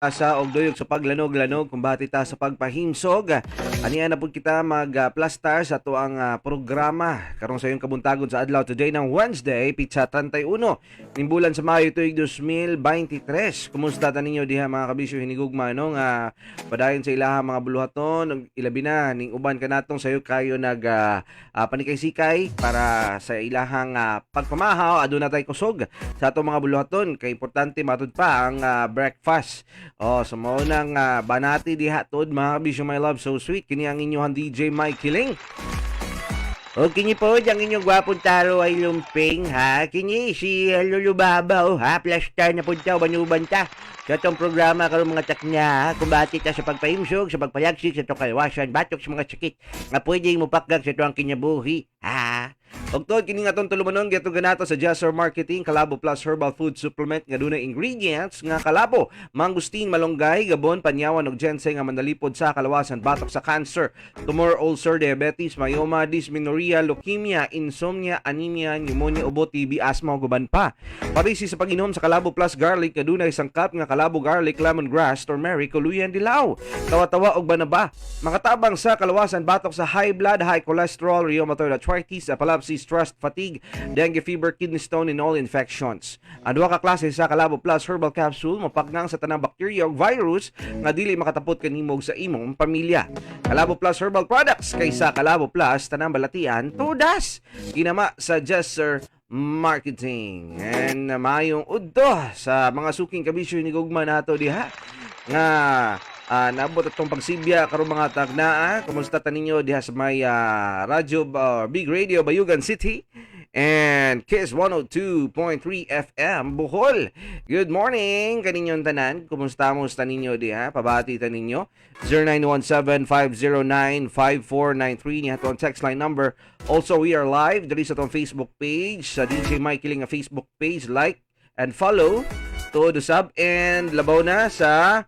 Sa og duyog sa paglanog-lanog, kumbati ta sa pagpahimsog. Aniya na pud kita mag plastar sa atoang programa karon sa iyong kabuntagon sa adlaw today ng Wednesday, pitsa 31 ning bulan sa Mayo, tuig 2023. Kumusta ta ninyo diha, mga kabisyo hinigugma, no, nga padayon sa ilaha mga buluhaton ug ilabi na ning uban kanatong sayo kayo nag panikay-sikay para sa ilahang pagpamahaw? Aduna tay kusog sa atong mga buluhaton kay importante matud pa ang breakfast. Oh, so mao nang banati diha tuod, mga kabisyo, my love, so sweet. Kini ang inyong DJ Mike Kiling. O kini po, ang inyong gwapong taro ay lumping, ha? Kini si Lulu Baba, oh, ha? Plastar na po ta, uban-uban ta sa atong programa karon, mga taknya, ha? Kumbati ta sa pagpahimsog, sa pagpalagsik, sa atong kalawasan, batok sa mga sakit nga pwedeng mupakgag sa atong kinabuhi, ha? Og tuod kini nga atong tulumanon gihatod nato sa Jasser Marketing, Kalabo Plus Herbal Food Supplement nga dunay ingredients nga kalabo, mangustin, malunggay, gabon, panyawan ug ginseng nga manalipod sa kalawasan batok sa cancer, tumor, ulcer, diabetes, myoma, dysmenorrhea, leukemia, insomnia, anemia, pneumonia, ubo, TB, asthma ug uban pa. Parisi sa pag-inom sa Kalabo Plus Garlic nga dunay sangkap nga kalabo, garlic, lemongrass, turmeric, kuluyan, dilaw, tawa-tawa ug banaba. Makatabang sa kalawasan batok sa high blood, high cholesterol, rheumatoid arthritis, epilepsy, stress, fatigue, dengue fever, kidney stone, and all infections. Ang duha ka klase sa Kalabo Plus Herbal Capsule mapaggang sa tanang bakterya ug virus nga dili makatapot kanimo ug sa imong pamilya. Kalabo Plus Herbal Products, kaysa Kalabo Plus tanang balatian tudas. Ginama sa Jesser Marketing. And mayong udto sa mga suking kabisyo hinigugma nato diha nga naabot atong pagsibya karon, mga tagnaa. Kumusta ta ninyo diha sa may radyo, Big Radio Bayugan City and Kiss 102.3 FM Bohol? Good morning kaninyong tanan. Kumusta mo ta ninyo diha? Pabati ta ninyo. 0917-509-5493 ni atong text line number. Also, we are live diri sa atong Facebook page, sa DJ Mike Kiling nga Facebook page. Like and follow to the sub and labaw na sa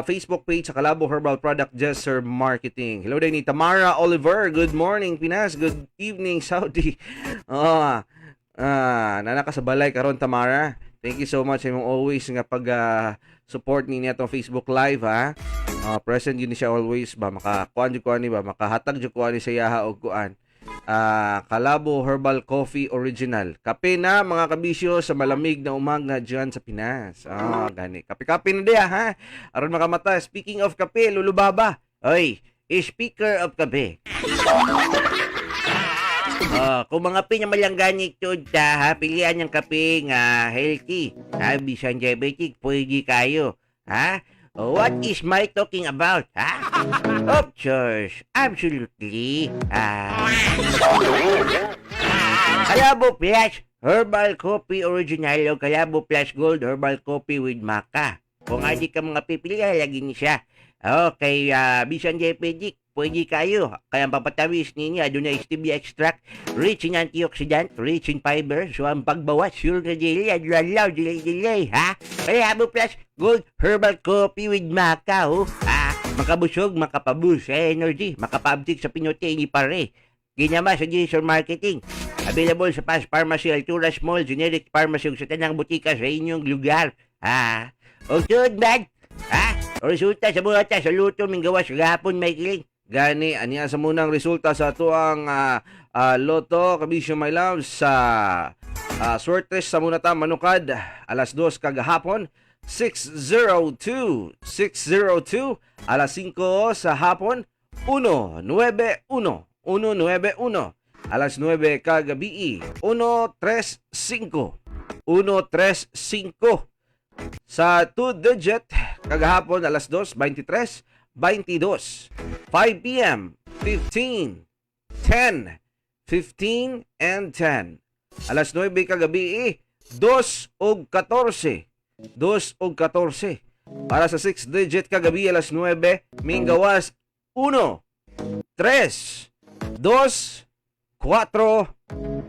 Facebook page sa Kalabo Herbal Product Jesser Marketing. Hello din ni Tamara Oliver. Good morning, Pinas. Good evening, Saudi. Nana ka sa balay karon, Tamara. Thank you so much sa imong always nga pag support ni atong Facebook Live, ha. Present yun siya always ba, makakuan jud ko ani ba, makahatag jud ko ani sa iyaha og kuan. Kalabo Herbal Coffee Original. Kape na, mga kabisyo, sa malamig na umaga dyan sa Pinas. Gani. Kape-kape na diya, ha. Aron makamata. Speaking of kape, Lulubaba. Oy, speaker of kape. Oh, kung mga pinamalangganik tuod ta, ha, pilian ng kape nga healthy. Ha, bisan diabetic, pwede kayo. Ha? What is my talking about? Ha? Of course, absolutely. Ah. Kalabo Plus Herbal Coffee Original o Kalabo Plus Gold Herbal Coffee with Maca. Kung adi ka mga pipili, lagi ni siya. Okay, bisan diabetic, pwede kayo. Kaya ang papatawis ninyo, aduna stevia extract, rich in antioxidant, rich in fiber, so ang pagbawas, sure na dili, adlaw, dili, dili, ha? Kalabo Plus Gold Herbal Coffee with Maca, oh. Ha? Makabusog, makapaboost sa energy, makapaabtik sa pinote ni pare. Ginama sa Jason Marketing. Available sa Fast Pharmacy, Alturas Mall, Generic Pharmacy, ug sa tanang butika sa inyong lugar. Ha? O good man. Ha? O resulta sa buhata sa lotto minggawas gahapon, may kiling. Gani, aniya sa munang resulta sa atuang lotto, kabisyo my love, sa suertes sa muna ta manukad alas 2 kagahapon 602 602, alas 5 sa hapon 191 191, alas 9 kagabi 135 135, sa 2 digit kagahapon alas 2:23 22, 5 p.m. 15 10 15 and 10, alas 9 kagabi 2 ug 14 2 ug 14. Para sa 6 digit kagabi alas 9, minggawas 1 3 2 4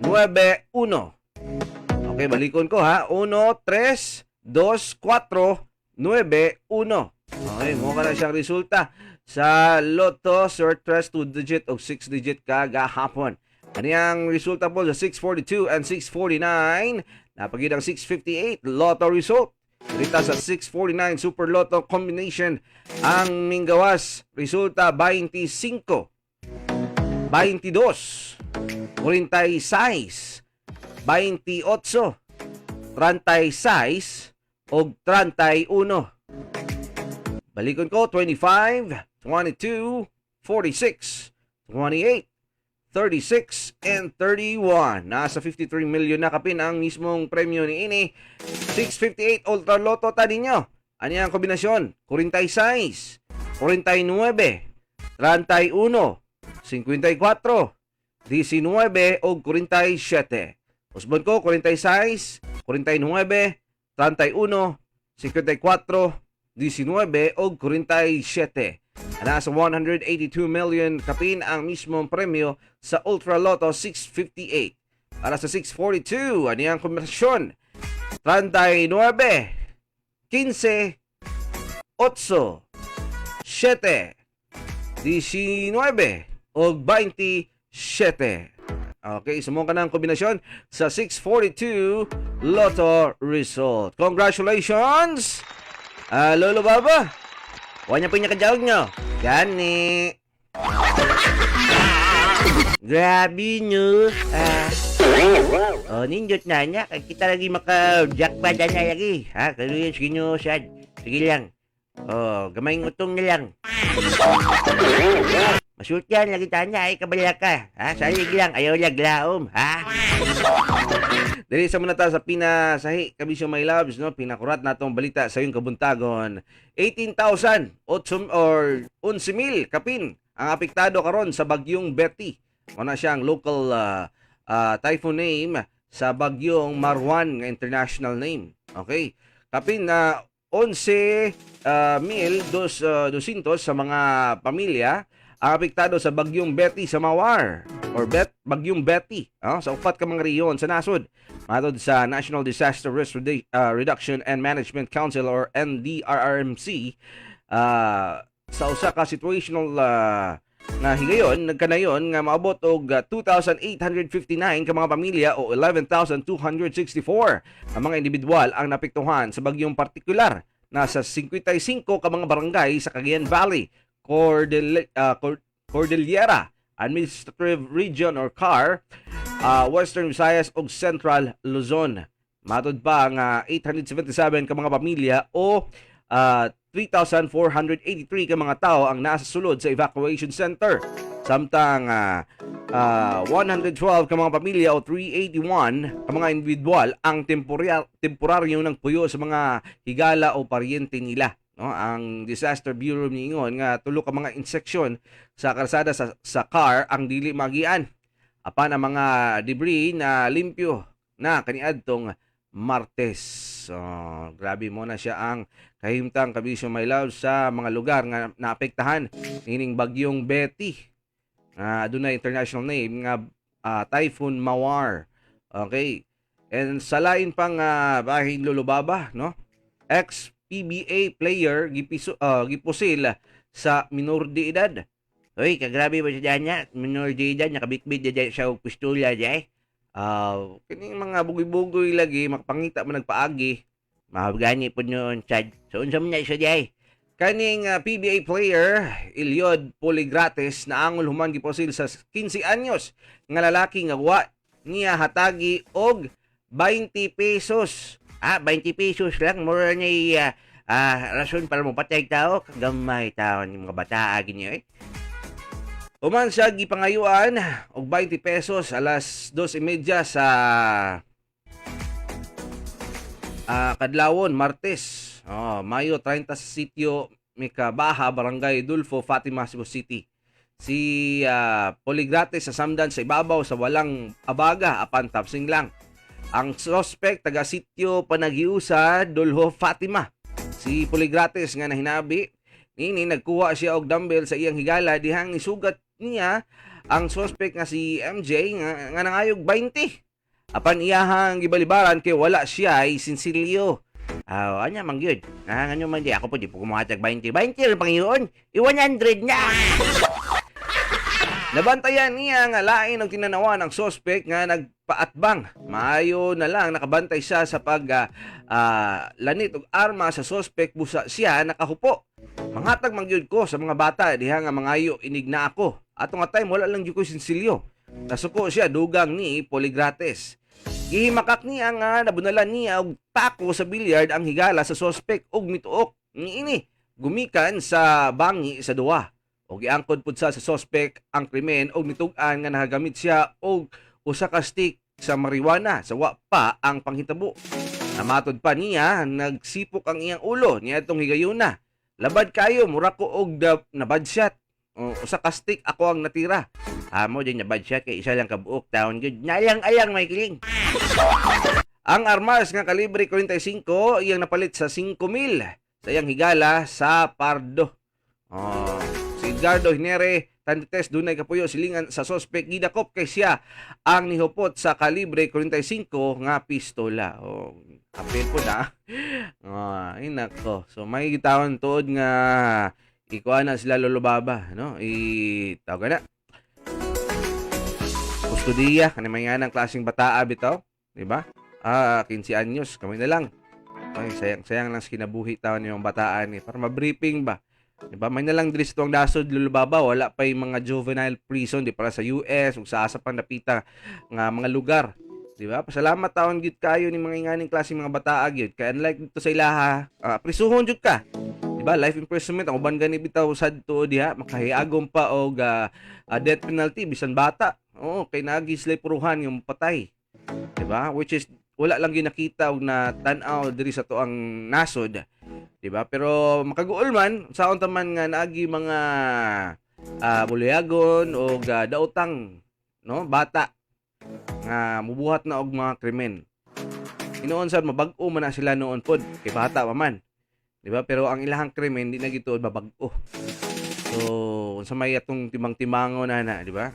9 1. Okay, balikon ko ha. 1 3 2 4 9 1. Okay, mo ka na siyang resulta sa Lotto Surtres 2 digit o 6 digit kagahapon. Aniyang resulta po sa 642 and 649. Napagid ang 658 Lotto result. Rita sa 649 Super Lotto combination ang minggawas resulta 25, 22, 46, 28, 36 og 31. Balikon ko: 25, 22, 46, 28, 36, and 31. Nasa 53 million na kapin ang mismong premyo ni ini. 658 Ultra Lotto ta ninyo. Ano ang kombinasyon? 46, 49, 31, 54, 19 o 47. Usbon ko: 46, 49, 31, 54, 19 o 47. Nasa 182 million kapin ang mismong premyo sa Ultra Lotto 658. Para sa 642, ano ang kombinasyon? 39, 15, 8, 7, 19 o 27. Okay, sumuha ka ng kombinasyon sa 642 Lotto result. Congratulations! Lolo Baba, Wa niya po niya kadaog nyo. Gani. Grabe nyo. Ah. Oh, nindot na niya. Kita lagi maka jackpot na lagi. Ha, kaluyan sige nyo sad. Sige lang. Oh, gamay utong na lang. Masultian lagi tanya ay kabala ka. Ha, salig lang ayaw laglaom, ha? Dili sa muna ta sa pinasahi, kabisyo my loves, no? Pinakurat natong balita sa iyong kabuntagon. 18,000 or 11,000 kapin ang apektado karon sa bagyong Betty. Mao siya ang local typhoon name sa bagyong Marwan nga international name. Okay. Kapin na 11 mil 200 sa mga pamilya ang apektado sa bagyong Betty sa Mawar or bagyong Betty, oh, sa upat ka mga rehiyon sa nasod. Matod sa National Disaster Risk Reduction and Management Council or NDRRMC, sa usa ka situational nga higayon nagkanayon nga maabot og 2,859 ka mga pamilya o 11,264 ang mga individual ang naapektuhan sa bagyong partikular nasa 55 ka mga barangay sa Cagayan Valley, Cordillera Administrative Region or CAR, Western Visayas ug Central Luzon. Matod pa nga 877 ka mga pamilya o 3,483 ka mga tao ang nasa sulod sa evacuation center. Samtang 112 ka mga pamilya o 381 ka mga individual ang temporaryo ng puyo sa mga higala o paryente nila. No, ang Disaster Bureau niingon nga tulo ka mga intersection sa karsada sa CAR ang dili magian. Apan ang mga debris na limpyo na kaniadtong Martes. So, grabe mo na siya ang kahimtang, kabisyo my love, sa mga lugar nga naapektahan nining bagyong Betty. Nga adunay international name nga Typhoon Mawar. Okay. And sa lain pang bahin, Lolo Baba, no? Ex PBA player gipusil sa minor de edad. Uy, kagrabe ba siya niya? Minor de edad, nakabitbit na siya og pistola diay. Kining mga bugoy-bugoy lagi makapangita man nagpaagi. Mahabgani po noon sad. So unsa man na siya diay? Kaning PBA player Eliod Poligrates naangol human gipusil sa 15 anyos nga lalaki nga wa niya hatagi og 20 pesos. Ah, 20 pesos lang mura ni rason para mo patay tao, kagamay tao ni mga bata gini eh. Human siya gipangayuan og 20 pesos alas 2:30 sa kadlawon Martes. Oh, Mayo 30 sa sitio Mikabaha, Barangay Dulfo, Fatima, Cebu City. Si Poligrates sa samdan sa ibabaw sa walang abaga apan tapsing lang. Ang suspect taga sitio Panagiusa, Dulho, Fatima. Si Poligrates nga nahinabi nini nagkuha siya og dumbbell sa iyang higala dihang nisugat niya ang suspect nga si MJ nga nangayog 20. Apan iyahang gibalibaran kay wala siya ay sinsilyo. Ah, anya man gyud. Ah, ngano man di ako po di po kumuhatag 20. 20 lang pangiyon. I 100 na. Nabantayan niya nga lain ang tinanawan ang suspect nga nag paatbang. Maayo na lang nakabantay siya sa pag lanit og arma sa sospek busa siya nakahupo. Manghatag man gyud ko sa mga bata diha nga mangayo inig na ako. Ato nga time wala lang gyud ko sinsilyo. Nasuko siya dugang ni Poligrates. Gihimakak niya nga nabunalan niya og tako sa bilyard ang higala sa sospek ug mituok niini gumikan sa bangi sa duwa. Og giangkon pud sa sospek ang krimen og mitug-an nga nakagamit siya og usa ka stick sa marijuana sa wa pa ang panghitabo. Namatod pa niya nagsipok ang iyang ulo niadtong higayuna. Labad kayo mura ko og nabadshot. O, usa ka stick ako ang natira. Amo din nabad siya kay isa lang kabuok taon gyud. Nalang-alang may kiling. Ang armas nga kalibre 45 iyang napalit sa 5,000 sa iyang higala sa Pardo. Oh, si Edgardo Hinere Tandites dunay kapuyo silingan sa sospek gidakop kay siya ang nihupot sa kalibre 45 nga pistola. Oh, apil po na. Oh, ay nako. So may gitawon tuod nga ikuha na sila Lolo Baba, no? I tawag na. Kustudiya kani may nga ng klaseng bataa bitaw, di ba? Ah, 15 anyos, kami na lang. Ay, sayang, sayang lang sa kinabuhi taon yung bataan eh. Para ma-briefing ba? Di ba? May na lang diri sa tuwang dasod, Lolo Baba, wala pa yung mga juvenile prison, di para sa US, ug sa asa pang napita nga mga lugar. Di ba? Pasalamat taon gyud kayo ni mga inganing klaseng mga bataa gyud. Kay unlike dito sa ilaha, prisuhon jud ka. Di ba? Life imprisonment ang uban gani bitaw sad tuod diha, makahiagom pa og death penalty bisan bata. Oo, kay naagi sila puruhan yung patay. Di ba? Which is wala lang ginakita og na tan-aw diri sa tuang nasod, di ba? Pero makaguol man saon ta man nga naagi mga buliagon og daotang, no, bata nga mubuhat na og mga krimen. Hinuon sad mabag-o man na sila noon pod kay bata pa man. Di ba? Pero ang ilahang krimen di na gituod mabag-o. So unsa may atong timang-timango na na, di ba?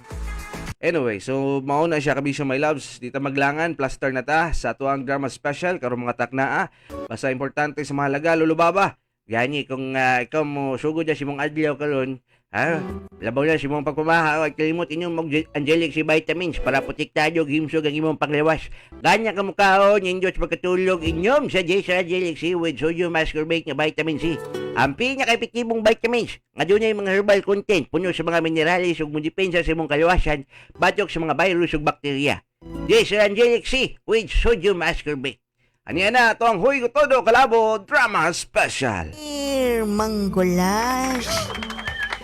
Anyway, so mauna siya kabisyo my loves. Di ta maglangan, plaster na ta sa tuang drama special karon mga taknaa. Basta importante sa mahalaga, Lolo Baba. Gani kung ikaw mo sugod na si mong adlaw karon, ha? Labaw na si mong pagpamaha at kalimot inyong mag Angelic C vitamins para protektado og himsog ang imong panglawas. Ganya ka mukaon, nindot sa pagkatulog inyom sa Jason Angelic C with sodium ascorbate nga vitamin C. Ang pinaka-epektibong vitamins nga dunay mga herbal content puno sa mga minerales ug modepensa sa imong kalawasan batok sa mga virus ug bakterya. Jason Angelic C with sodium ascorbate. Aniya na ito ang Huy Todo Kalabo Drama Special. Manggulas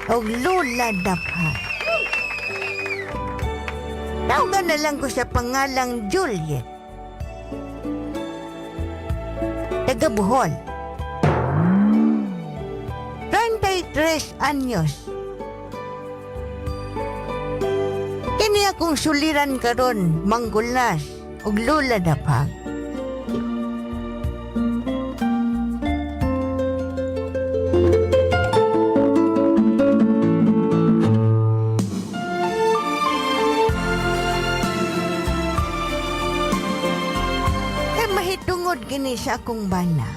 og Lola Dapha. Tawagan na lang ko sa pangalang Juliet. Taga Bohol. 33 anyos. Kini akong suliran karon manggulas og Lola Dapha. Kay mahitungod kini sa akong bana.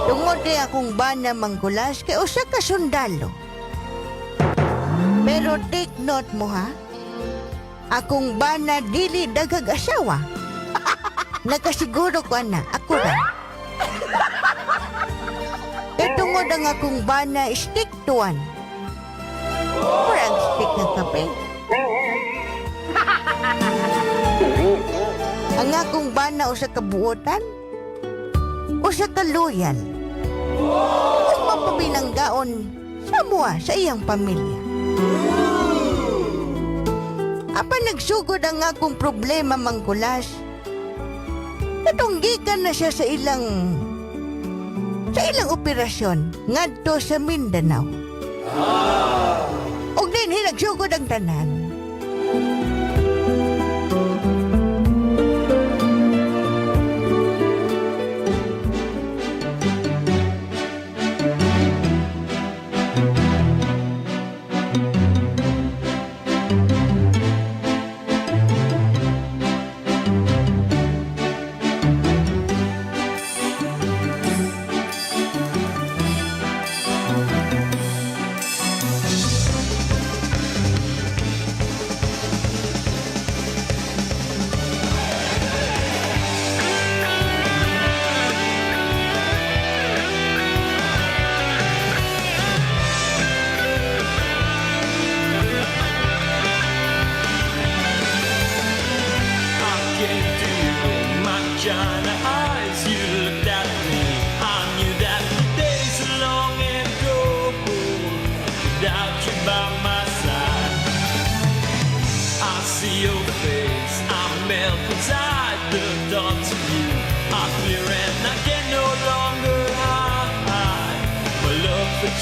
Tungod di akong bana manggulas kay usa ka sundalo. Pero take note mo ha. Akong bana dili dagag asawa. Nakasiguro ko ana, ako ra. Kay tungod ang akong bana stick to one. Murag stick ng kape. Ang akong bana usa ka buotan, usa ka loyal. Ug mapabinanggaon sa mua sa iyang pamilya. Apan nagsugod ang akong problema mangkulas. Natunggikan na siya sa ilang operasyon ngadto sa Mindanao. Ug dinhi nagsugod ang tanan.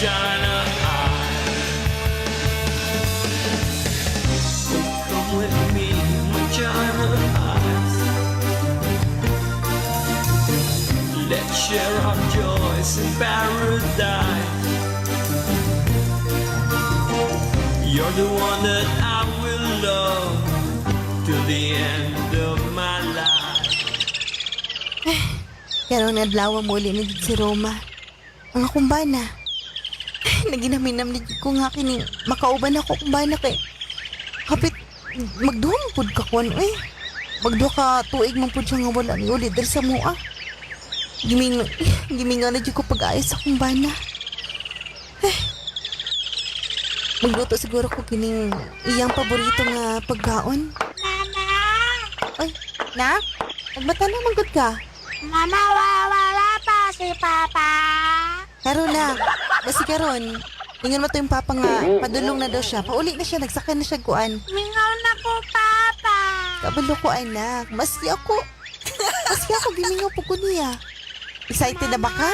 China eyes. Oh, come with me, my China eyes. Let's share our joys in paradise. You're the one that I will love till the end of my life. Karon adlaw mo uli na jud si Roma. Ang akong bana. Ay, naginaminam na jud ko nga kining makauban ako akong bana kay kapit magduha man pud ka kuan eh. Magduha ka tuig man pud siya nga wala ni uli diri sa mua. Giming gimingaw na jud ko pag-ayos sa akong bana. Ay. Magluto siguro ko kining iyang paborito nga pagkaon. Mama! Ay, nak, nagbata na man gud ka. Mama, wala pa si Papa. Karon na. Basi karon. Ingon mo to yung papa nga, padulong na daw siya. Pauli na siya, nagsakay na siya kuan. Mingaw na ko, Papa. Kabalo ko anak. Maski ako, maski ako gimingaw po ko niya. Excited na ba ka?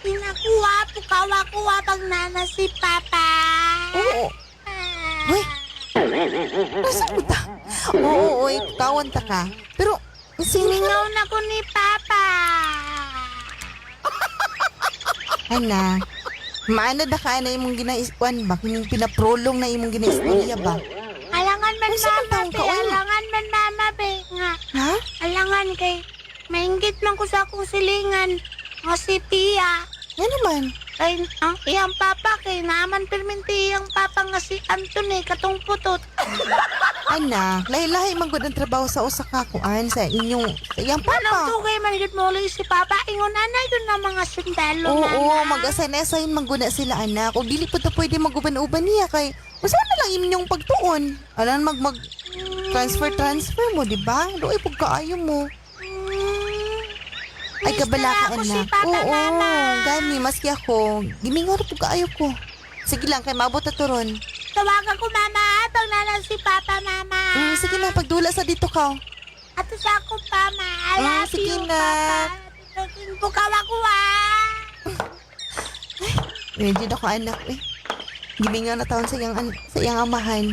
Pinakuha po kawa-kuwa pag nana si Papa. Oo. Uy. Nasa mo ta? Oo, oy, kawan ta ka. Pero, sino nga? Mingaw na ko ni Papa. Anak, maana da ka na imong ginaiskuan ba? Kung yung pinaprolong na imong ginaistorya ba? Alangan man Ay, saan mama, taong be. ka, oy? Alangan man mama, be. Nga, Ha? alangan kay mainggit man ko sa akong silingan. Nga si Pia. Nga naman. Kay, ang iyang papa kay naaman perminti iyang papa nga si Anthony katong putot. Anak, lahi-lahi man gud ang trabaho sa usa ka kuan sa inyong sa iyang Anong papa. tugay man gud mo si papa ingon ana yun na mga sundalo Oo, nana. mag-assign-assign man gud na sila anak. O dili po ta pwede maguban-uban niya kay usa na lang inyong pagtuon. Alan mag mag transfer transfer mo, di ba? Doy pug kaayo mo. Ay Miss kabala na ka ako si anak. Papa, Oo, Mama. gani maski ako gimingaw ra pug kaayo ko. Sige lang kay maabot na to ron. Tawagan ko mama pag nana si papa mama. Sige na pagdula sa dito ka. Ato sa ako pa ma. I love Sige you na. papa. Bukawa ko ah. Medyo ako anak eh. Gimingaw na taon sa iyang, sa iyang amahan.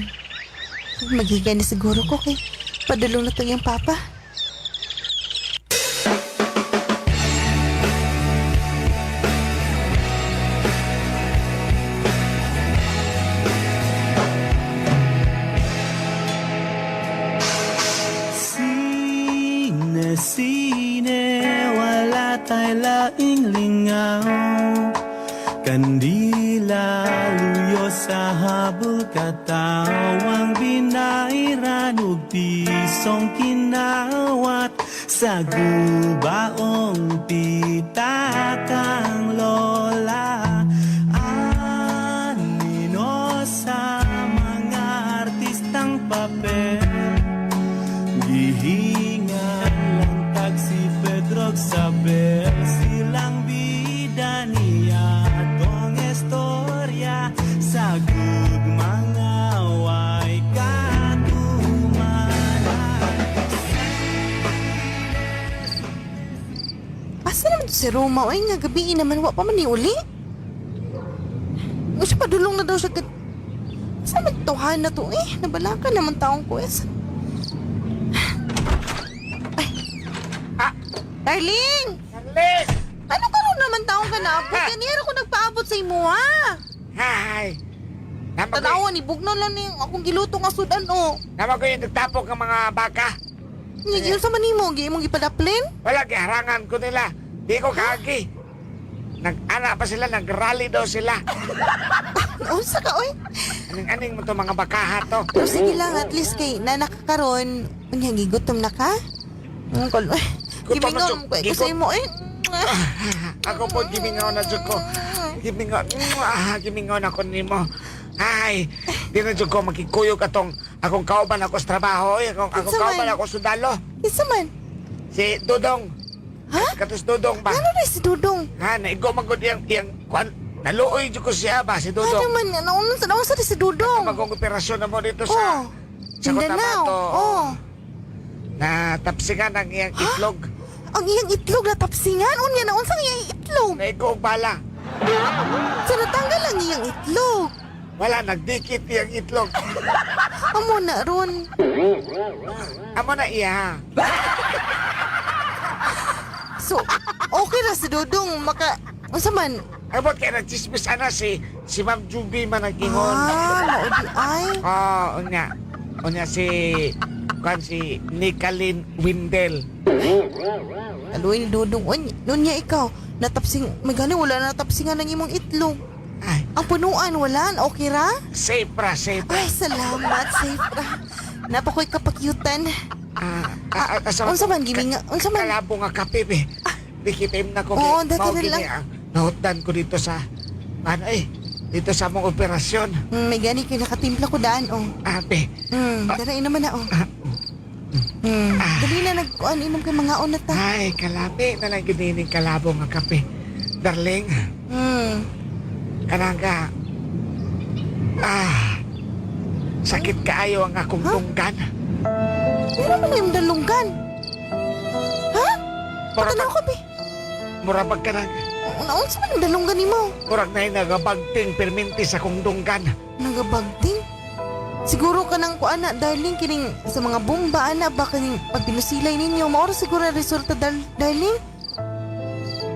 Maghiga na siguro ko kay padulong na to iyang papa. Sine, sine, wala tay laing lingaw. Kandila, luyo sa habol katawang binairan ug tisong kinawat sa gubaong pitakang lola. Anino sa mga artistang papel, gihingan lang tag si Pedro Sabel. Silang bida niya tong istorya sa mga way katumanan. Asa naman to si Roma? Ay nga gabi naman wa pa man ni uli. Usa padulong na daw siya kat... Sa magtuhan na to eh. Nabalaka naman taong ko eh. Ay. Ah! Darling! Darling! Ano karon naman taong ka naabot? Ganyan ako nagpaabot sa imo ha. Hi! Nama ko, Tanawa ni bugno lang ni akong giluto nga sudan oh. nama ko yung nagtapok ng mga baka. Nga sa man nimo, gi imong gipadaplin? Wala, giharangan ko nila. Di ko kaagi. Nag-ana pa sila, nag-rally daw sila. Unsa ka oy? Aning-aning mo to mga bakaha to. Pero sige lang, at least kay nanakakaron, unya gigutom na ka? Ang kol. Gutom na, Gimingon Jok. ko ko sa imo eh. Ako po, gimingaw na jud ko. Gimingaw, ah, gimingaw na ko nimo. Ay, di na jud ko makikuyog atong akong kauban ako sa trabaho, eh. Akong Kinsa man? kauban ako sundalo. Kinsa man? Si Dudong. Ha? Katos Dudong ba? Ano na si Dudong? Ha, naigo man gud iyang kuan. Naluoy jud ko siya ba si Ano Dudong. man naunsa sa naunsa si Dudong? Bagong operasyon na mo dito sa Oh. sa Mindanao. Cotabato. Oh. Na tapsingan ang iyang itlog. Ang iyang itlog na tapsingan unya naunsa ang iyang itlog? Naigo og bala. Sa natanggal lang iyang itlog. Wala, nagdikit iyang itlog. Amo na ron. Amo na iya. So, okay ra si Dudong maka unsa man? Abot kay nagchismis ana si Ma'am Juby man ang ingon. Ah, mao di ay. Oh, unya. Unya si kan si Nicolene Windel. Aluy ni Dudong. Uy, nunya ikaw, natapsing, may gani wala na natapsingan ng imong itlog. Ay, Ang punuan, wala. Okay ra? safe ra, safe ra. Ay, salamat, safe ra. Napakoy kapakyutan. Ah, ah, ah, asa Unsa man giminga? Unsa man? Kalabo nga kape be. Dikitim na ko Oo, kay dati mao na gini lang. ang nahutdan ko dito sa ano eh, dito sa mong operasyon. May gani kay nakatimpla ko daan, oh. Ate, Dara inuman na, oh. Dali na nagkuan inom kay mga na ta. ay kalami na lang ginining kalabo nga kape. Darling, kanang ka. Ah, sakit kaayo ang akong Huh? tunggan. Pero man yung dalunggan. Ha? Mura Patanaw pag, ko, be. mura pag kanang, Naunsa man yung dalunggan nimo? murag na nagabagting perminti sa akong dunggan. Nagabagting? Siguro ka nang kuan na, darling, kining sa mga bomba, ana, ba, kining pag binusilay ninyo, maoro siguro ang resulta, darling.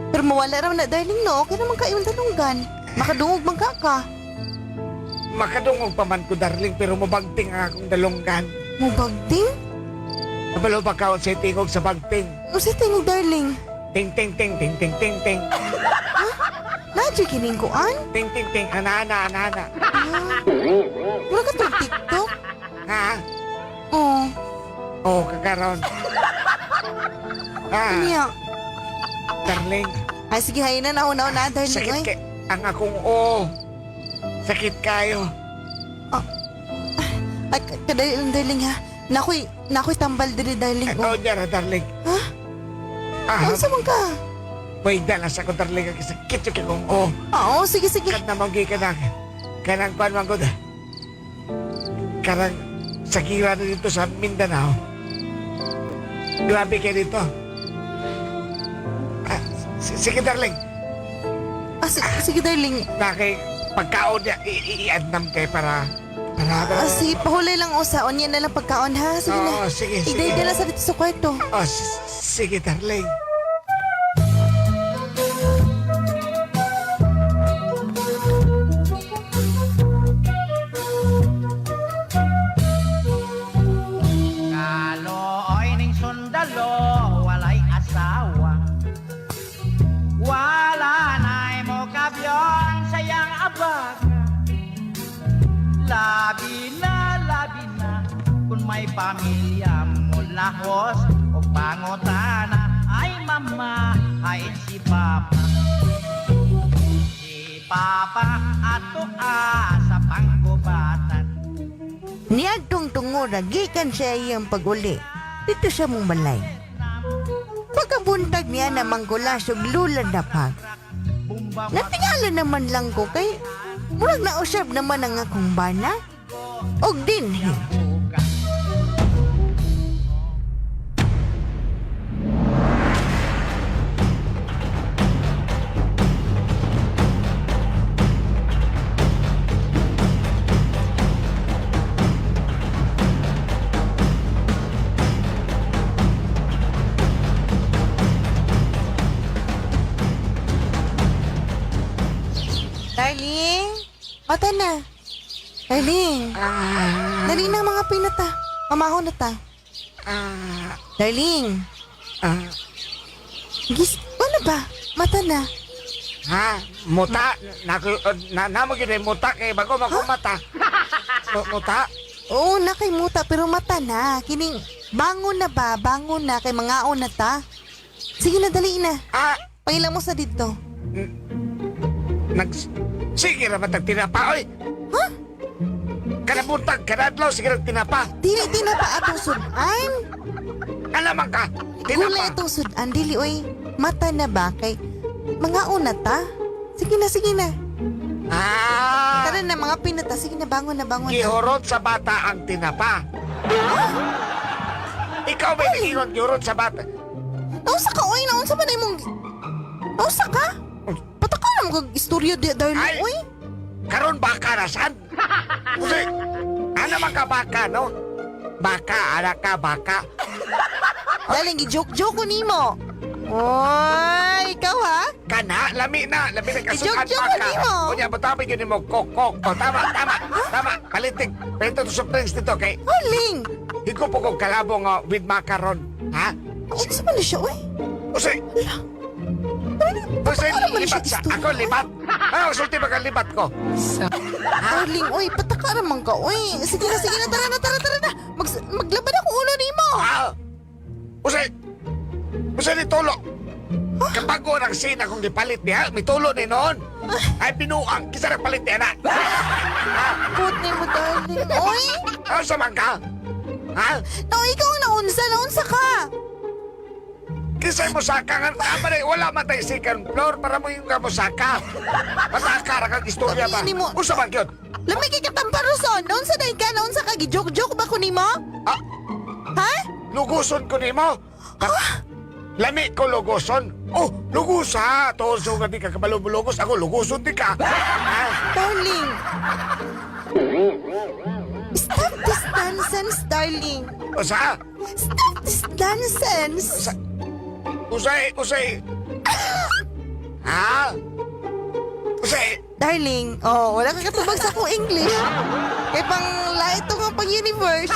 Pero mawala raw na, darling, no? Okay naman kayo yung dalunggan. Makadungog man ka ka. Makadungog pa man ko, darling, pero mabagting ang akong dalunggan. Mubagting? Kabalo ba ka sa tingog sa bagting? Usa tingog, darling. Ting ting ting ting ting ting ting Nadyo kining kuan? ting ting ting ana ana ana ana. Ah. Mura ka tog TikTok? Ha? Oo. Oh, kakaron. Ah, Niya. darling, Ay, sige, hay na, nauna na, darling. sakit Ay. kay ang akong o. Sakit kayo. Ay, kadali lang, darling, ha? Nakoy tambal diri, darling. Ay, Oh. oh, niya ra, darling. Ha? Ah, Unsa man ka? may dala sa ko, darling, ang sakit yung akong o. Oo, sige, sige. Kan na manggi ka nang, kanang kuan man gud. Karang sagira na dito sa Mindanao. Grabe kayo dito. Ah, sige, darling. Ah, sige, darling. Na kay pagkaon niya, i-adnam kay para Ah, sige, pahulay lang usa. Onya na lang pagkaon, ha? Sige na. Oo, sige, sige. Igday na lang sa dito sa kwarto. Oh, sige, darling. Kalooy ning sundalo, walay asawa. Wala na'y mo kabyon sa iyang abaga. Labi na, kung may pamilya mo lahos o pangutana, ay mama, ay si papa. Si papa ato sa panggubatan. Niadtong tungura, gikan siya iyang pag-uli. Dito siya mong balay. Pagkabuntag niya na manggulas og lula na pag. Natingala naman lang ko kay murag nausab naman ang akong bana. Og dinhi. Darling, mata na. Darling, Ah, dali na mga pinata. Mamaho na ta. ah, Darling, ah, gis, ano ba? Mata na. ha? Muta? Na, na, na, mo gyud ay muta kay bago makumata. Muta? Oo, na kay muta, pero mata na. Kining, bangon na ba? Bangon na, kay mangaon na ta. Sige na, dali na. Ah, Pangila mo sa dito. nag... Sige ra matag tinapa, oy! Ha? Kanabuntag, kanadlaw, sige ra tinapa. Dili, tinapa atong sudan. Alamang ka, Gulay tinapa. itong sudan. Dili, oy. Mata na ba? Kay, mangaon na ta. Sige na, sige na. Ah, Tara na, mga pinata. Sige na, bangon na, bangon na. gihurot sa bata ang tinapa. Ikaw ba nag-ingon gihurot sa bata? Nausa ka, oy. Naunsa ba na imong... Nausa ka? Pataka naman kag istorya di, darling, Ay! uy. Karon baka na sad. Kasi, ano man ka baka, no? Baka, ala ka, baka. Darling, gi-joke-joke ko nimo. Oy, ikaw ha? Kana, lami na kasukan I-joke-joke baka. ko nimo. Unya, butabi yun mo, kok, kok. O, tama, tama, tama. Palitig, palito to soft drinks dito, kay Darling, higop ko kong kalabo nga with macaron. Ha? unsa man na siya, uy? Usay, usay, Ano man siya libat sa, istorya, ako libat. Ano, sulti ba ka libat ko? Darling, uy, pataka naman ka, uy. Sige na, tara na, tara, tara na. Maglaban ako ulo nimo. Ha? Usay, usay ni tulo. Kabago ng sin akong gipalit niya, may tulo ni noon. Ay, binuang, kisa nagpalit niya na. Put nimo, darling, uy. Ano sa man ka? Ha? No, ikaw ang naunsa, naunsa ka. Kisay mo saka nga, tama na, wala man tayo second floor para mo yung kamusaka. Mataka ra kang istorya ba? Sabihin mo- Usa man yun? Lamig kay katamparuson, naunsa dahil ka, naunsa ka, gi-joke-joke ba ko nimo? Ah, Ha? luguson ko nimo. Lami ko luguson. Oh, lugusa. Tuso nga di ka kabalo bulugos. Ako, luguson di ka. Ha? Darling. Stop this nonsense, darling. Usa? Stop this nonsense. Usa? Usay, usay. Ha? Usay. Darling, oh, wala ka katubag sa akong English. Kay pang lahat to nga pang universe.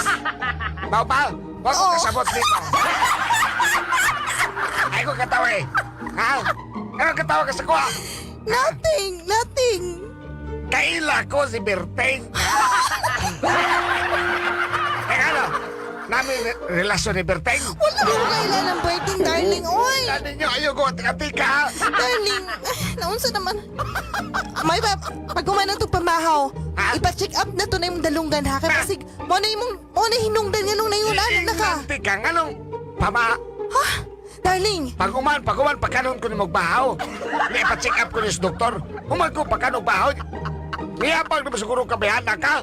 Mau ba? Huwag ko Oo. kasabot dito. Ay ko katawa eh. Ha? Ano katawa ka sa kuha? Nothing, nothing. Kaila ko si Berteng. Teka ano? Namin relasyon ni Berteng. Wala ko kailan ng birthday, darling. Oy, Ano ninyo ayaw ko atika ha? darling. Naunsa naman. May ba, pag humana to pamahaw, Ha? ipa-check up na to na yung dalunggan ha. Kaya basig, mo na yung, mo na hinungdan nga nung nayunan na ka. Tika nga nung pama. Ha? Darling, Paguman, paguman, pagkanon ko ni magbahaw. May pa-check up ko ni sa doktor. Human ko pagkanon bahaw. Niyapag naman siguro kabihana ka.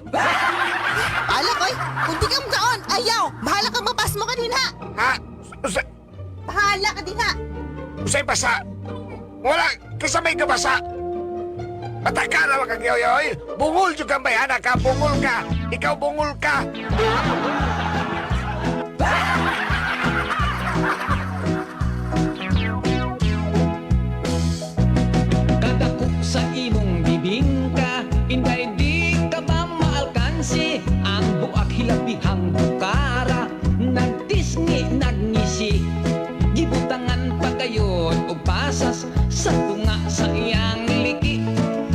alak oy, kung di ka mukaon, ayaw. Bahala kang mapas mo kanina. Ha? Usay, Bahala ka din ha. usay basa. Wala, kaysa may kabasa. Mataka na makagyoyoy. Bungol yung kambayana ka, bungol ka. Ikaw bungol ka. Kadako sa imong bibingka, inday di ka ba maalkansi? Ang buak hilabihang bukara, nagtisngi nagngisi. Gibutangan pa kayon og pasas sa tunga sa iyang liki.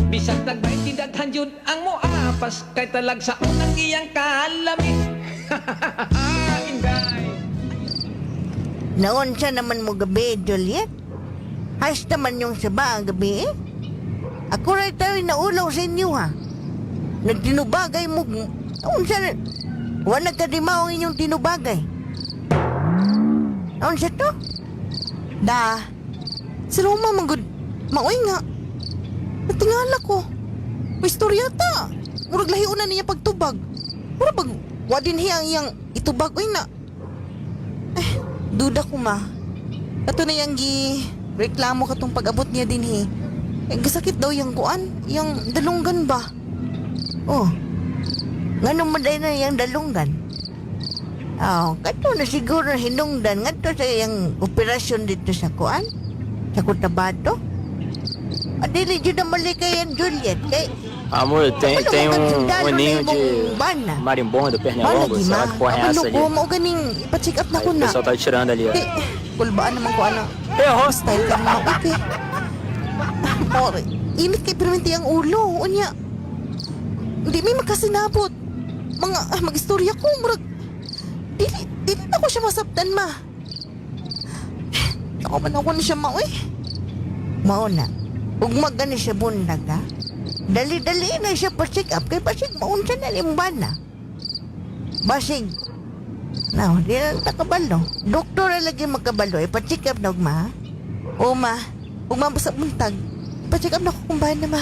Bisag tagbay tidaghan jud ang moapas kay talag sa unang iyang kalami. Inday. Naunsa naman mo gabi, Juliet? Hasta man yung saba ang gabi eh. Ako rin tayo naulaw sa inyo ha. Nagtinubagay mo. Naunsa na. Wala nagkadimaw ang inyong tinubagay. Naunsa to? Da, si Roma manggod, maoy nga. Natingala ko. May istorya ta. Murag lahi una niya pagtubag. Murag bag, wadin hiya ang iyang itubag oy na. Eh, duda ko ma. Kato na yang gi reklamo katong pag-abot niya din he. Eh, gasakit daw yang kuan, yang dalunggan ba? Oh. Ngano man day na iyang dalunggan? Oh, kato na siguro hinungdan ngadto sa iyang operasyon dito sa kuan sa Cotabato. Adili jud na mali kay ang Juliet kay Amor, tem, Ano tem mo um, sundalo um na ninho imong de bana? marimbondo, pernilongo, Malagi sei ma. lá que porra é Kabalo essa ali. ko, mao ganing ipa-check up na Aí ko o na. pessoal tá tirando ali, ó. Eh, kulbaan naman ko ana. Errou! Style ka mga okay. More, init kay perminti ang ulo. Unya, hindi may magkasinabot. Mga, mag-istorya ko, murag, dili, dili na ko siya masabtan, ma. Ako man ako na siya, ma, uy. Mao na. Ug magani siya bundag ha. Dali-dali na siya pa-check up kay basig maunsa na limbana. Basig. Now, di na ta kabalo. Doktor na lagi magkabalo. Ipa-check up na ugma. Ha? O, ma, ug ma, basta buntag. Ipa-check up na ko kung bahan na, ma.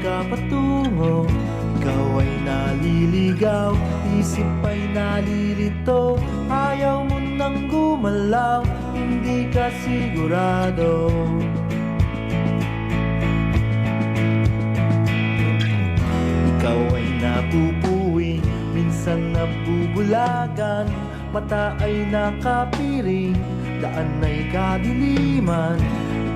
ka patungo. Ikaw ay naliligaw, isip ay nalilito. Ayaw mo nang gumalaw, hindi ka sigurado. Ikaw ay napupuwi, minsan nabubulagan. Mata ay nakapiring, daan ay kadiliman.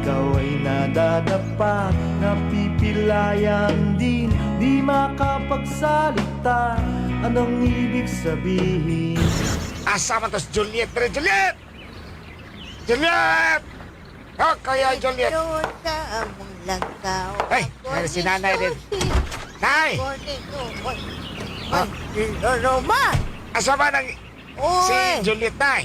Ikaw ay nadadapa, napipilayan din. Di makapagsalita, anong ibig sabihin? Asa man to si Juliet? Dere, Juliet! Juliet! Oh, kaya Juliet. Doon sa among lakaw. Ay, Ako si nanay din. ni Nay! Ay, Roma! Asa man ang si Oy! Juliet, Nay?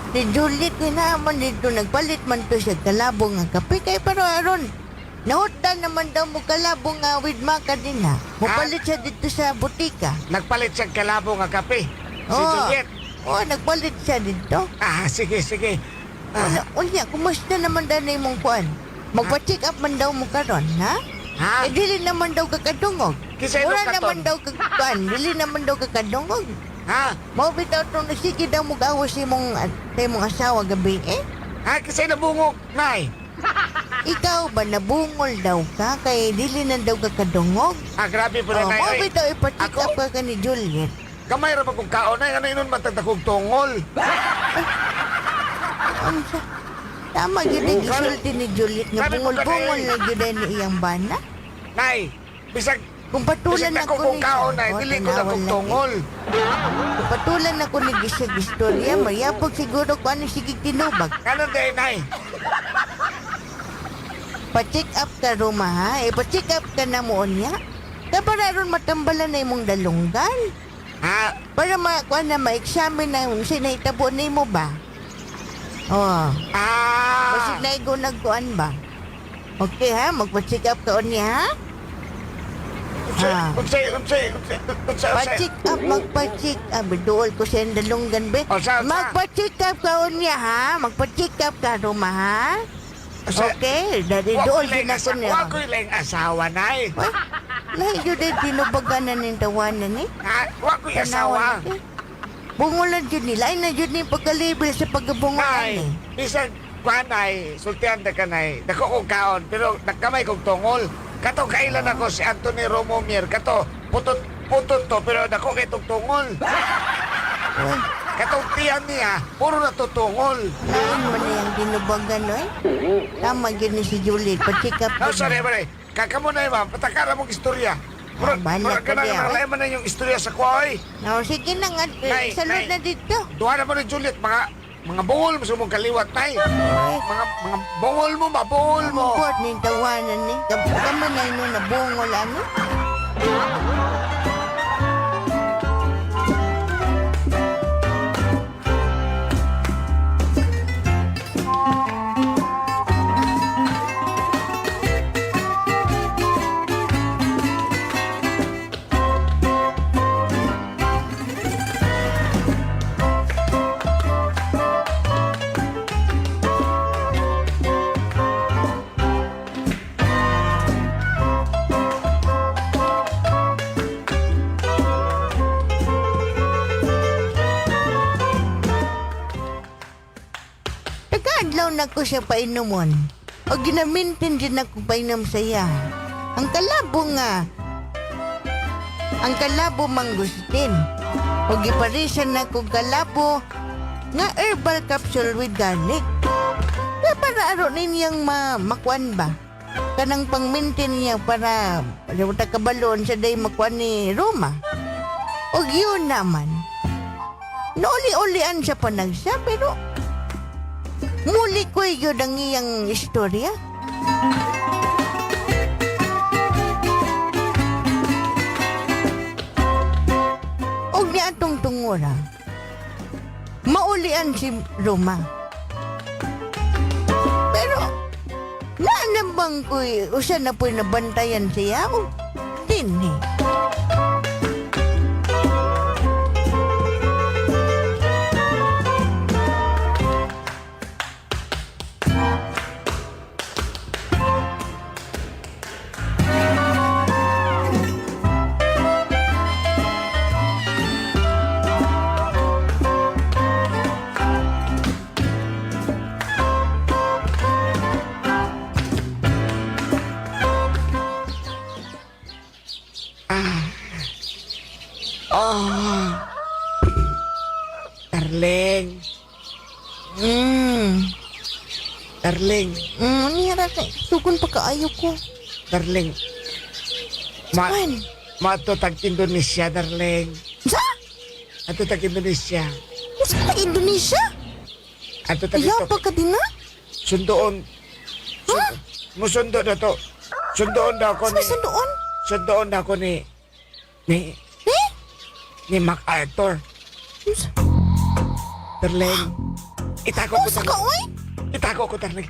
Si Juliet naman dito, nagpalit man to siya kalabong nga kape. Kay pero aron, nahutdan naman daw mo kalabong nga with maka din ha. Mupalit siya dito sa butika. Nagpalit siyang kalabo nga kape. Si Oo. Juliet. Oo, nagpalit siya dito. Ah, sige, sige. Ah, Unya, unya, kumusta naman daw na imong kuan? Magpa-check up man daw mo karon, ha? Ha? Eh, dili naman daw kakadungog. Kinsa Wala imong katon? naman daw kagkuan, dili naman daw kakadungog. Ha? Mao bitaw tong sige daw mo gawas imong sa imong asawa gabi eh. Ha? Kasi nabungog, Nay. Ikaw ba nabungol daw ka kay dili na daw kakadungog? Ah, grabe po na, Oh, Nay. mao Oy, bitaw ipa-check ako? up ka ka ni Juliet. Gamay ra pa kong kaon, Nay. Ano yun matagdakog tungol? Unsa? Tama gyud ang gisulti ni Juliet nga Grabe po ka, bungol-bungol Nay. na gyud ni iyang bana. Nay, bisag Kung patulan bisag dako ako kong ni siya, kaon, Nay. oh, Dili ko tanawan dakog lang eh. tungol. Kung patulan ako ni gisag istorya, mayapog siguro ko ano sige tinubag. Ano day, Nay? Pa-check up ka Roma ha? Eh, pa-check up ka na mo niya. Kaya para aron matambalan na imong dalunggan. Ha? Para makuha na ma-examine na yung sinahitabo nimo ba? Oh, Ah! basig na ikaw nagkuan ba? Okay ha, magpa-check up ka niya ha? Unsay, Ah. unsay, unsay, unsay, unsay, unsay. Pa-check up, magpa-check up. Duol ko sa dalunggan be. O, sa- sa? Magpa-check up ka niya ha? Magpa-check up ka Roma ha? Unsay- Okay, dari Wa duol ko'y din laing ako niya. Wa ko'y laing asawa, Nay. Ay, lahi yun ay tinubagan na ng tawanan eh. Ha? Wa ko'y asawa. Tanawan eh. Bungulan yun nila. Ay na yun yung pagkalibel sa pagkabungulan Nay, eh. bisag kuan nay, sultian na ka nay. Dako kong kaon, pero nagkamay kong tungol. Kato kailan ako si Anthony Romo Mier. Kato, putot putot to, pero dako kay tong tungol. Uy, Katong tiyan niya, puro na to tungol. lain mo na yung tinubagan eh. Tama yun ni si Julie. Pa-check up No, yun. sorry, pare. Kakamo na ma'am. Patakara mong istorya. Murag, Ah, bahala murag ka ka na, niya, malay man na yung istorya sa kuha, oy. No, sige na nga. Nay, Salud nay. na dito. Duha na mo ni Juliet, mga bungol mo sa mong kaliwat, nay. Mga bungol mo ba, bungol mo. Buhat ni tawanan eh. Kama na yun na bungol ano. Nagaadlaw na ko siya painumon. O ginamintin din ako painom sa iya. Ang kalabo nga. Ang kalabo mangustin. O giparisan na ko kalabo nga herbal capsule with garlic. Kaya para aron ninyang makuan ba? Kanang pangmintin niya para ta kabalon sa day makuan ni Roma. O yun naman. Nauli-ulian siya panagsa pero muli ko yun ang iyang istorya. Og niya atong tungura. Maulian si Roma. Pero, naanambang ko'y usa na po'y nabantayan siya o dinhi. Ah. Oh. Darling. Darling. Niya ra kay sugon pa kaayo ko. Darling. Ma Man. Mato tag Indonesia, darling. Sa? Ato tag Indonesia. Unsa pa Indonesia? Ato tag Ayaw ito. pa ka din na? Sundoon. Ha? Musundo na to. Sundoon daw ko Sa ni... may sundoon? Sundoon daw ko ni... Ni... Eh? Ni MacArthur. Unsa? Darling. Itago ko, Unsa ka darling. oy? Itago ko, darling.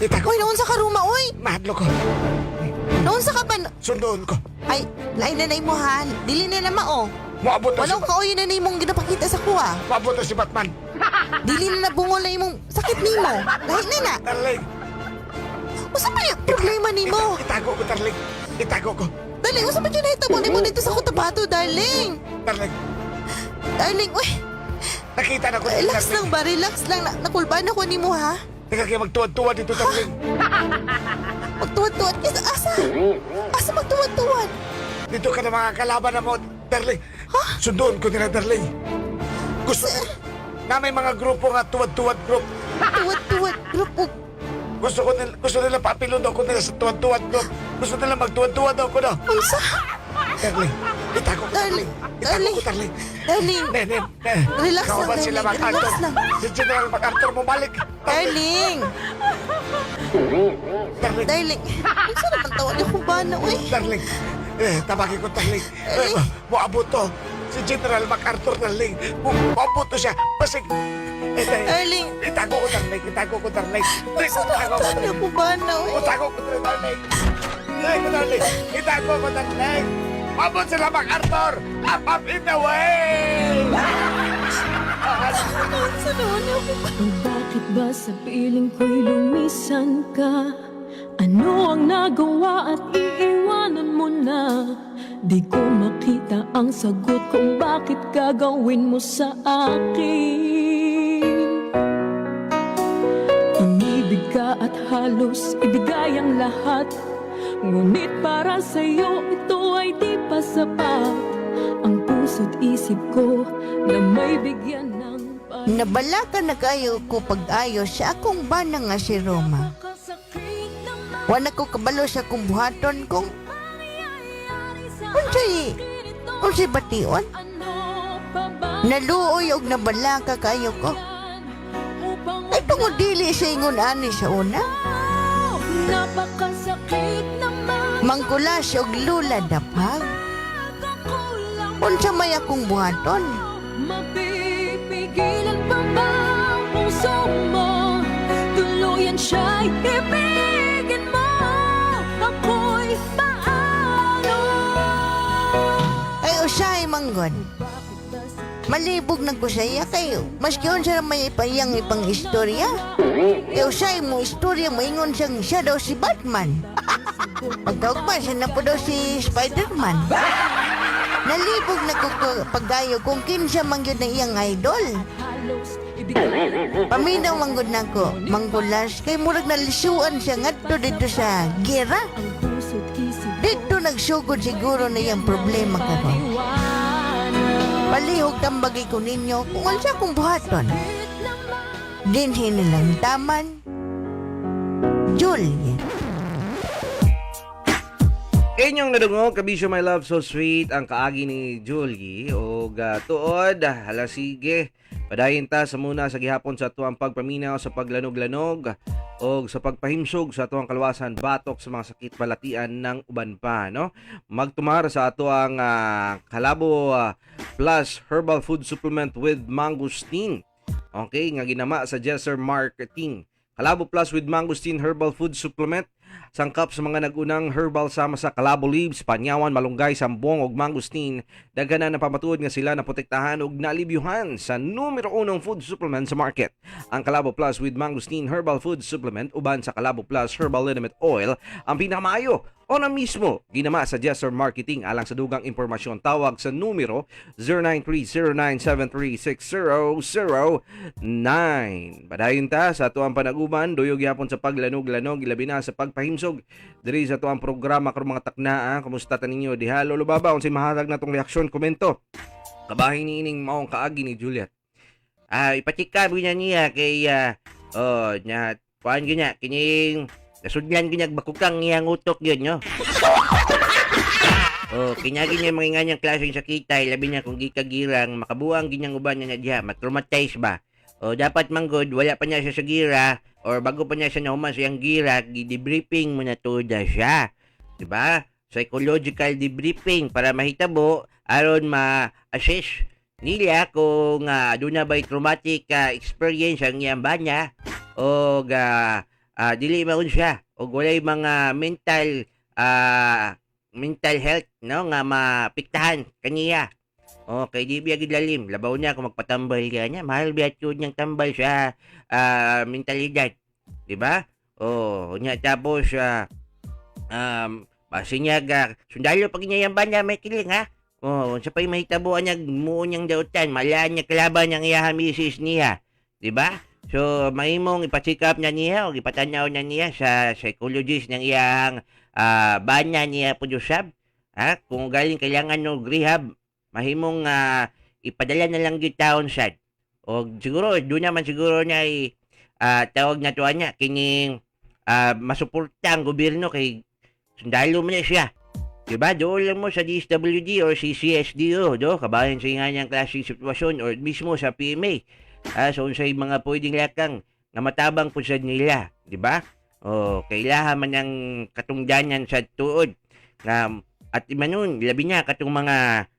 Itago. Oy, naunsa ka Roma oy? Mahadlo ko. Naunsa ka ba? Sundoon ko. Ay, lain na na imo han. Dili na na mao. Moabot na si... Wala ka oy na na imong ginapakita sa kuha. Moabot na si Batman. Dili na nabungol na imong sakit nimo. Lahi na na. Darling. Unsa pa yung problema nimo? Itago ko, darling. Itago ko. Darling, unsa pa yun nahitabo nimo dito sa Cotabato, darling? Darling. Darling, uy, Nakita na ko. Relax darling. lang ba? Relax lang. Na nakulbaan ako nimo ha. Teka, kaya magtuwad-tuwad dito, darling. Magtuwad-tuwad. Kisa, asa? Asa magtuwad-tuwad? Dito ka na mga kalaban na mo, darling. Sundoon ko nila, darling. Gusto na may mga grupo nga tuwad-tuwad group. Tuwad-tuwad. Group og Gusto nila papilon daw ko nila sa tuwad-tuwad group. Gusto nila magtuwad-tuwad daw ko daw. Unsa? Darling, itago ko, darling. Darling, Itago darling. ko, darling. Darling. Ne, ne, ne. Relax lang, Kauban sila darling. MacArthur. Relax lang. Si General MacArthur bumalik. Darling. Darling, Darling. Unsa naman tawag akong bana, uy? darling. Eh, tabagin ko, darling. Eh, moabot to. Si General MacArthur, darling. Moabot to siya. Basig. Eh, darling. Darling. Itago ko, darling. Itago ko, darling. Unsa Itago naman ko, tawag darling. akong bana, uy? Itago ko, darling. Itago ko, darling. Itago ko, darling. Moabot sila, MacArthur. Up, up in the way! Unsa naman akong bana? Bakit ba sa piling ko'y lumisan ka? Ano ang nagawa at iiwanan mo na? Di ko makita ang sagot kung bakit gagawin mo sa akin. Inibig ka at halos ibigay ang lahat. Ngunit para sa'yo ito ay di pa sapat. Ang puso't isip ko na may bigyan ng Nabalaka na kayo ko pag-ayo sa akong bana nga si Roma. Wala ko kabalo sa akong buhaton kung unsay bation. Naluoy og nabalaka kayo ko. Ay tungod dili sa ingon ani sa una. Napakasakit naman. Mangkulas og lula dapag. Unsa may akong buhaton? Mapipigilan pa ba ang puso mo? Tuluyan siya'y ibigin mo. Ako'y paano? Ay usahay manggon. Malibog na ko sa iya kayo. Maski unsa ra may ipayang ipang istorya. Kay usahay mo istorya moingon siyang siya daw si Batman. Pagkaugma siya na po daw si Spider-Man. Nalibog na ko pagdayo kung kinsa man gyud na iyang idol. Halos ibigay Paminaw man gud nako, manggulas kay murag nalisuan siya ngadto dito sa gira. ang puso't isip. Dito nagsugod siguro na iyang problema karon. Palihog tambagi ko ninyo kung unsa akong buhaton. Dinhi nilang taman. Juliet. Inyong nadungog, kabisyo my love, so sweet ang kaagi ni Julie o tuod, hala sige. Padayon ta sa muna sa gihapon sa tuang pagpaminaw sa paglanog-lanog o sa pagpahimsog sa tuang kalwasan batok sa mga sakit balatian ng uban pa, no? Magtumar sa atuang Kalabo Plus Herbal Food Supplement with Mangosteen. Okay, nga ginama sa Jesser Marketing. Kalabo Plus with Mangosteen Herbal Food Supplement sangkap sa mga nagunang herbal sama sa kalabo leaves, panyawan, malunggay, sambong ug mangosteen. Daghan na napamatuod nga sila naprotektahan ug nalibyuhan sa numero unong food supplement sa market. Ang Kalabo Plus with Mangosteen Herbal Food Supplement uban sa Kalabo Plus Herbal Liniment Oil ang pinakamaayo O na mismo, ginama sa Jesser Marketing. Alang sa dugang impormasyon, tawag sa numero 0930-973-6009. Padayon ta sa atuang panaguban, duyog yapon sa paglanog-lanog, ilabi na sa pagpahimsog diri sa atuang programa karong mga taknaa. Kumusta ta ninyo diha, Lolo Baba? Unsay mahatag natong reaksyon, komento kabahin niining maong kaagi ni Juliet? Ipatikab na niya kay oh nya kuan gyud kining nasudlan gyud bakukang iyang utok yun no. Oh, kinyagi niya mga nganyang klaseng sakitay, labi na kung gikagirang makabuang ginyang uban na diha, matraumatize ba. O dapat manggod wala pa niya siya sa gira or bago pa niya siya nahuman sa iyang gira, gi-debriefing mo na tuda siya. 'Di ba? Psychological debriefing para mahitabo aron ma-assess nila kung doon na ba'y traumatic experience ang iyang banya o dili maun siya o walay mga mental mental health no nga mapiktahan kaniya. O kay di biya gid lalim labaw niya kung magpatambal ka niya, mahal biya yun niyang tambal sa mentalidad, di ba? O nya tapos basin niya ga sundalo pag niya yung banya may kiling ha. Oh, sa pa'y mahitabuan niya, muon niyang dautan, malaan niya kalaban niyang iyaha misis niya. Di ba? So, mahimong ipacheck up na niya o ipatanaw na niya sa psychologist ng iyahang banya niya po usab. Ha? Kung galing kailangan no rehab, mahimong ipadala na lang gyud taon sad. O siguro, doon naman siguro niya ay tawag na tuwa niya, kining masuporta ang gobyerno kay sundalo man na siya. Diba? Doon lang mo sa DSWD or CCSDO, do? Kabayan sa nga niyang klaseng sitwasyon or mismo sa PMA. So, unsay mga pwedeng lakang nga matabang po sa nila, di ba? O, kailangan man ang katungdanan sa tuod. Nga, at imanon, labi niya katong mga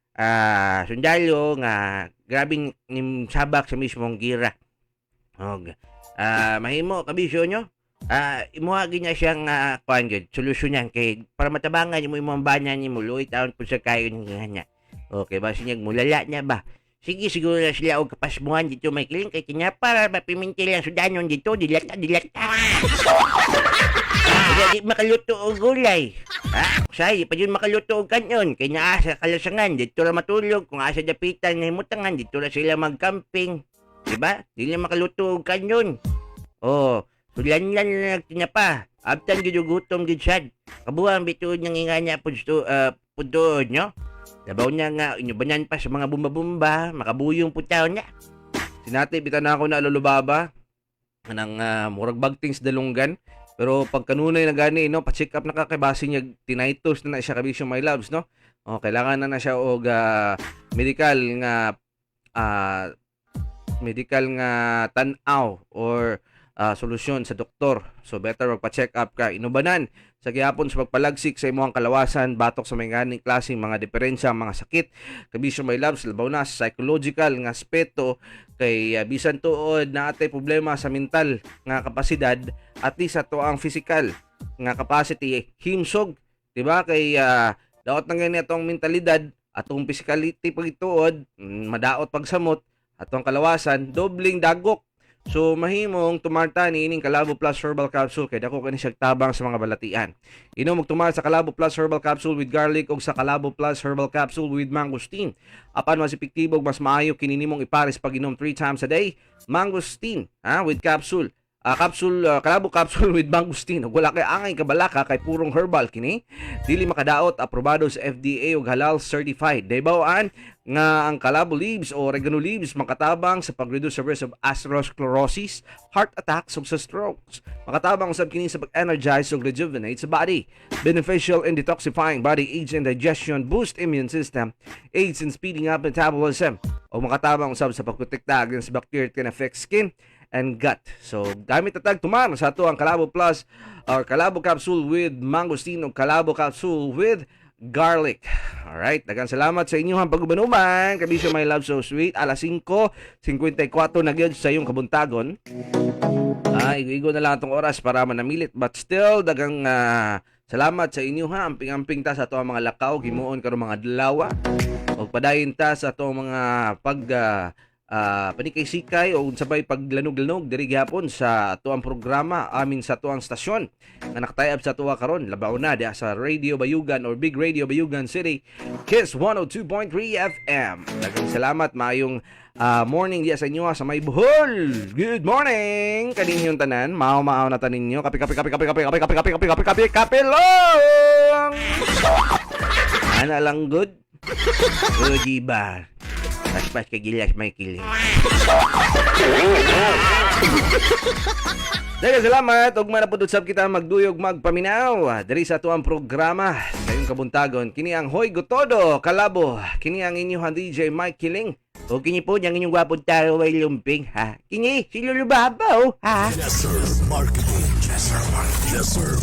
sundalo nga grabing nim sabak sa mismong gira. Og, mahimo kabisyo nyo, imuha gyud niya siyang kuan gyud solusyonan kay para matabangan nimo imong bana nimo luoy taon pud sa kayo ning niya. Okay ba sinyag mulala niya ba? Sige siguro na sila og kapasmuhan dito may kiling kay kanya para mapimintil ang sudanon dito dilata dilata. Kaya di makaluto og gulay. Ha? Say, pa yun makaluto og kanyon kay naa sa kalasangan dito ra matulog kung asa dapitan nga himutangan dito ra sila magcamping. Diba? Di na makaluto og kanyon. Oh, sulanlan na nagtinapa. Abtan gid og gutom gid sad. Kabuang bituod nang inga niya pud pud doon, no? Labaw niya nga inubanan pa sa mga bumba-bumba, makabuyong pud taon niya. Sinati bitan na ako na lulubaba nang murag bagtings dalunggan, pero pag kanunay na gani no, pa-check up na ka kay base niya tinnitus na na siya, kabisyo my loves, no. O kailangan na na siya og medical nga medical nga tan-aw or solusyon sa doktor. So better magpa-check up ka. Inubanan sa gihapon sa pagpalagsik sa imong kalawasan batok sa mga ganing klaseng mga diferensya, mga sakit. Kabisyo my loves, labaw na sa psychological nga aspeto kay bisan tuod na atay problema sa mental nga kapasidad, at least ato ang physical nga capacity himsog, di ba? Kay daot na gani atong mentalidad, atong physicality pagituod, madaot pagsamot, atong kalawasan dobling dagok. So mahimong tumarta ni ining Kalabo Plus Herbal Capsule kay dako kani siya tabang sa mga balatian. Inom og tumar sa Kalabo Plus Herbal Capsule with garlic og sa Kalabo Plus Herbal Capsule with mangosteen. Apan mas epektibo ug mas maayo kini nimong ipares pag inom 3 times a day. Mangosteen ha, with capsule. Capsule Kalabo capsule with mangosteen. Ug wala kay angay kabalaka kay purong herbal kini. Dili makadaot, aprobado sa FDA ug halal certified. Daybawan nga ang Kalabo leaves o oregano leaves makatabang sa pag-reduce sa risk of atherosclerosis, heart attacks ug sa strokes. Makatabang usab kini sa pag-energize ug rejuvenate sa body. Beneficial in detoxifying body, aids in digestion, boost immune system, aids in speeding up metabolism. O makatabang usab sa pagprotekta against bacteria that can affect skin and gut. So, gamit na tag tumar sa ato ang Kalabo Plus or Kalabo capsule with mangosteen o Kalabo capsule with garlic. Alright, daghang salamat sa inyong pag-uban-uban. Kabisyo my love, so sweet. Alas 5:54 na gyud sa iyong kabuntagon. Igo-igo na lang atong oras para manamilit. But still, daghang salamat sa inyo ha. Amping-amping ta sa ato ang mga lakaw, himuon karon mga adlaw. Og padayon ta sa atong mga pag Panikay-sikay o unsabay paglanog-lanog diri gihapon sa tuang programa amin sa tuang stasyon nga nakatayab sa tuwa karon, labaw na diha sa Radio Bayugan or Big Radio Bayugan City, Kiss 102.3 FM. Daghang salamat, maayong morning diya sa inyo sa may Bohol. Good morning kaninyong tanan. Maaw-maaw na tanin ninyo. Kape kape kape kape kape kape kape kape kape kape kape kape lang. Ana lang good. O di ba? Paspas kay Gilas Michael. Daghang salamat ug na pud usab kita magduyog magpaminaw diri sa atuang programa sa iyong kabuntagon. Kini ang Hoy Gotodo Kalabo. Kini ang inyong DJ Mike Kiling. O kini po, ang inyong gwapong taro ay lumping, ha? Kini, si Lolo Babaw, ha? Yes, sir. Marketing. Yes, sir. Yes, sir.